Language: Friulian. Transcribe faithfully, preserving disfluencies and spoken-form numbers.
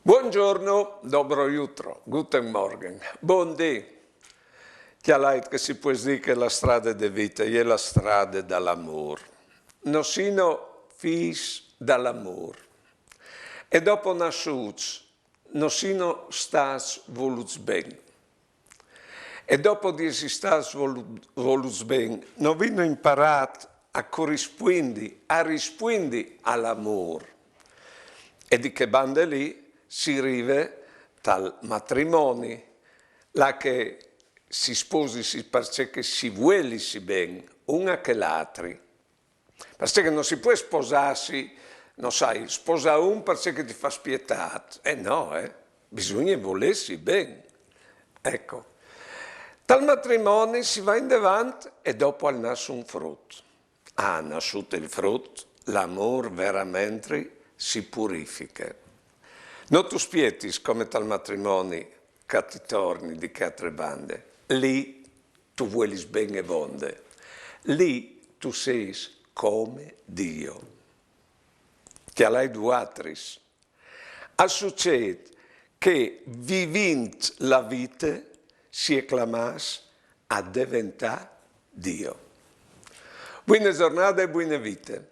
Buongiorno, dobro jutro, guten Morgen, bundì. Cjalait che si pues dî che la strade de vite e je la strade dal amôr. No sino fîs dal amôr. E dopo nassûts, no sino stâts volûts ben. E dopo di jessi stâts volu-, volûts ben, no vino imparât a corispuindi, a rispuindi al amôr. E di chê bande li si rive tal matrimoni, là che si sposissi parcè che si vuelissi ben un a chel altri. Parcè che no si pues sposâsi, no sai, sposâ un parcè che ti fâs pietât. Eh no, eh. Bisugne volêsi ben. Eco. Tal matrimoni si va indevant e dopo al nas un frut. Ah, nassût il frut, l'amôr veramentri si purifiche. No tu spietis come tal matrimoni che ti torni di chê altre bande. Li tu vuelis ben e vonde. Li tu sês come Dio. Cjalait vualtris. Al sucêt che vivint la vite si clamâs a deventâ Dio. Buine zornade e buine vite.